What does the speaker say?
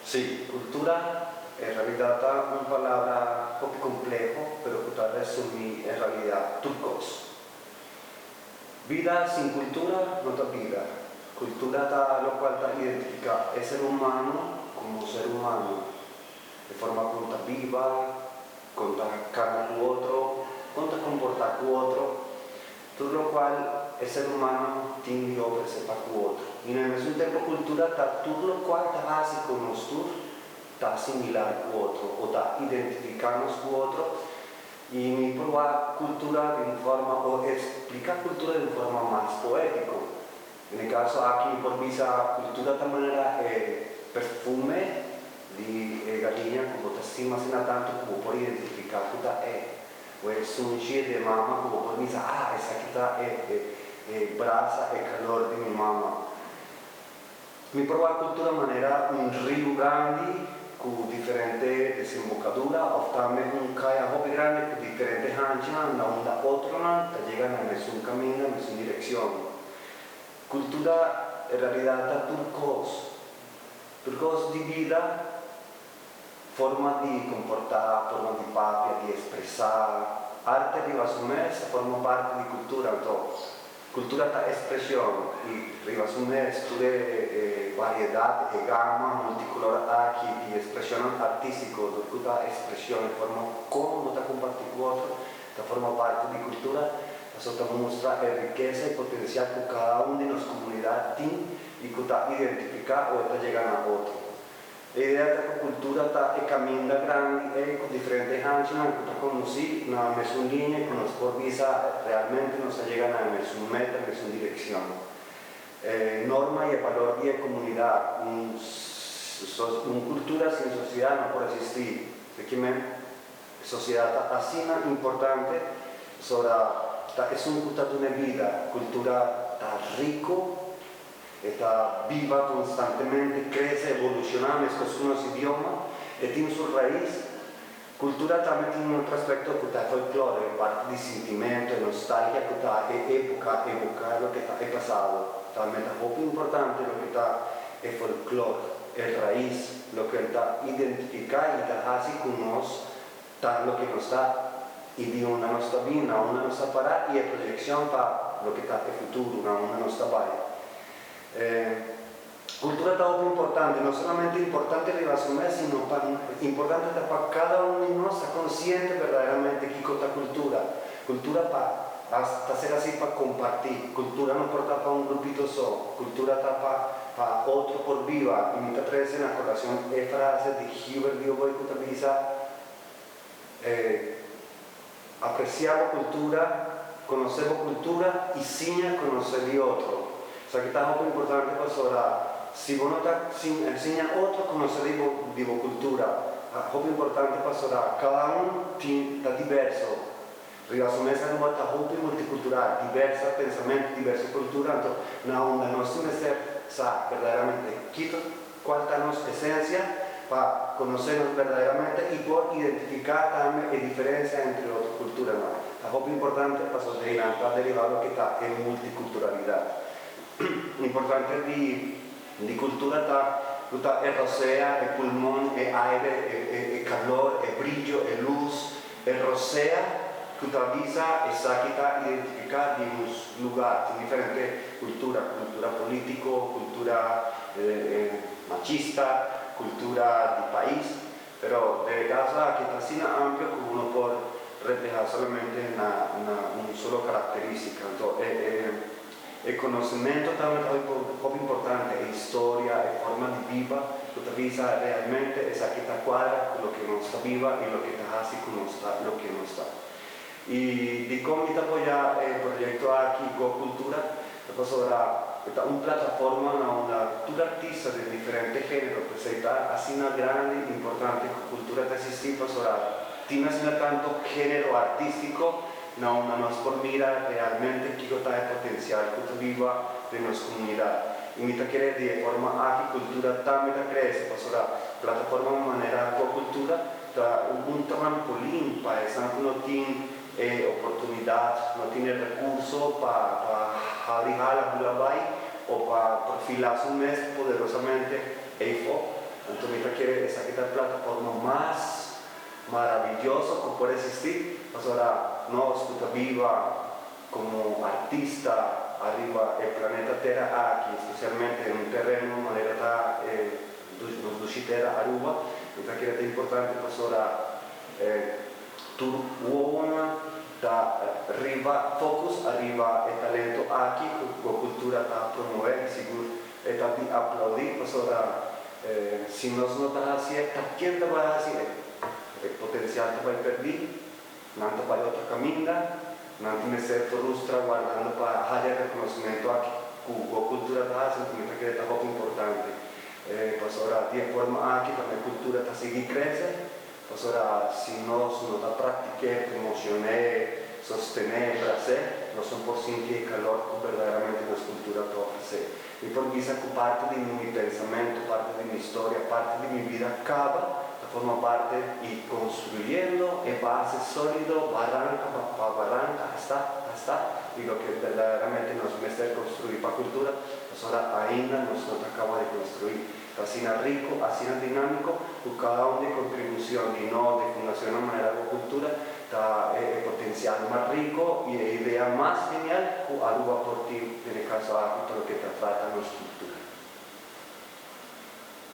Si, cultura en realidad ta un palabra poco compleho, pero cu ta resumi en realidad tur cos. Bida sin cultura no ta bida. Cultura ta locual ta identifica e ser humano como ser humano. E forma con ta biba, con ta cana cu otro, con ta comporta cu otro. Tur locual e ser humano tin di ofrece pa cu otro. Y na mesun tempo cultura ta tur locual ta haci cu nos tur ta similar cu otro o ta identifica nos cu otro. Y mi proba cultura di un forma o explica cultura di un forma mas poetico. Den e caso aki por bisa cultura ta manera e perfume di e galiña cu bo ta stima asina tanto cu bo por identifica cu ta e. O e sunchi di mama cu bo por bisa, "Ah, esaki ta e brasa, e calor di mi mama." Mi proba cultura manera un rio grandi cu diferente desembocadura of tambe un caya hopi grandi cu diferente hancha na unda otronan ta yega na mesun caminda, mesun direccion. Cultura en realidad ta tur cos. Tur cos di bida, forma di comporta, forma di papia, di expresa, arte riba su mes forma parti di cultura, anto cultura ta expresion y riba su mes tur e variedad e gama multicolor aki di expresion artistico, tur ta expresion e forma con bo ta comparti cu otro, ta forma parti di cultura, esey ta mustra e rikesa y potencial cu cada un di nos comunidad tin y cu ta identifica o ta yega na otro. E idea ta cu cultura ta e caminda grandi y cu diferente hanchanan cu ta conduci na mesun liña cu nos por bisa realmente nos ta yega na mesun meta, mesun direccion. Norma y balor di comunidad, un cultura sin sociedad no por existi. Kiermen, sociedad ta asina importante, sobre ta, e un cultura di bida, cultura ta rico, ta biba constantemente, crece, evoluciona, cu nos idioma, y tin su rais. Cultura tambe tin otro aspecto cu ta folklore, parti di sentimento y nostalgia, cu ta e epoca, evoca loke ta e pasado. Tambe ta hopi importante loke ta e folklore, e rais, loke ta identifica y ta haci cu nos, ta loke nos ta y di unda nos ta bin, unda nos ta para y e proyeccion pa loke ta e futuro, na unda nos ta bay. Cultura ta hopi importante, no solamente importante riba su mes, sino importante pa cada un di nos ta consciente berdaderamente kico ta cultura. Cultura pa ta ser asina pa comparti. Cultura no por ta pa un grupito so. Cultura ta pa otro por biba. Y mi ta trece na colacion e frase di Hubert Dioboy cu ta bisa "Aprecia bo cultura, conoce bo cultura y siña conoce di otro." Esaki ta algo importante pasobra si bo no ta siña otro conoce di bo cultura, algo importante pasobra cada un tin ta diverso. Riba su mes Aruba ta hopi multicultural, diverso pensamento, diverso cultura, anto na unda nos mester sa berdaderamente kico cual ta nos esencia pa conoce nos berdaderamente y por identifica tambe e diferencia entre otro culturanan. Ta hopi importante pa ta deriva loke ta e multiculturalidad. Importante di cultura ta e rosea, e pulmon, e aire, e calor, e brillo, e luz, e rosea cu ta bisa esaki ta identifica di un lugar, di diferente cultura, cultura politico, cultura machista, cultura di pais, pero den caso aki ta asina amplio cu uno por refleha solamente na un solo caracteristica. Anto, e conocimento tambe ta hopi importante, e historia, e forma di biba, cu ta bisa realmente esaki ta cuadra cu loke nos ta biba y loke ta haci cu nos ta loke nos ta. Y di con mi ta apoya e proyecto aki Go Cultura, pasobra ta un plataforma na unda tur artista di diferente genero, pues ta asina grandi, importante cu cultura ta existi, pasobra tin asina tanto genero artistico na unda nos por mira realmente kico ta e potencial cu ta biba den nos comunidad. Y mi ta kere di forma aki cultura tambe ta crece, pasobra plataforma manera Go Cultura ta un trampolin pa esnan cu no tin oportunidad, no tin recurso pa habri hala bay o pa profila su mes poderosamente eyfo. Anto mi ta kere esaki ta e plataforma mas maraviyoso ku por eksistí, pasobra nos ku ta biba komo artista ariba e planeta Tera aki, spesialmente den un tereno manera ta e nos dushi tera Aruba, mi ta kere ta importante pasobra tur wowonan ta riba focus ariba e talento aki ku Go Cultura ta promove i sigur e ta di aplaudi pasobra si nos no ta hasié ta ken ta bai hasié? E potencial ta bai perdí, nan ta bai otro caminda, nan ta mester frustra wardando pa haya reconocimento aki ku Go Cultura ta hasi, anto mi ta kere ta hopi importante pasobra di e forma aki tambe cultura ta sigui crece. Pasobra si nos no ta praktik'é, promocion'é, sostené, bras'é, nos no por sinti e kalor ku berdaderamente nos kultura ta ofresé. Mi por bisa ku parti di mi pensamentu, parti di mi historia, parti di mi bida kaba ta forma parte i konstruyendo e base sólido baranka pa baranka hasta hasta di loke berdaderamente nos mester konstruí pa kultura, pasobra ainda nos no ta kaba di konstruí. Ta asina rico, asina dinámico, cu cada un di e contribucion di nos, di Fundacionnan Manera Bo Cultura, ta e potencial mas rico y e idea mas genial cu Aruba por tin den e caso aki pa loke ta trata nos cultura.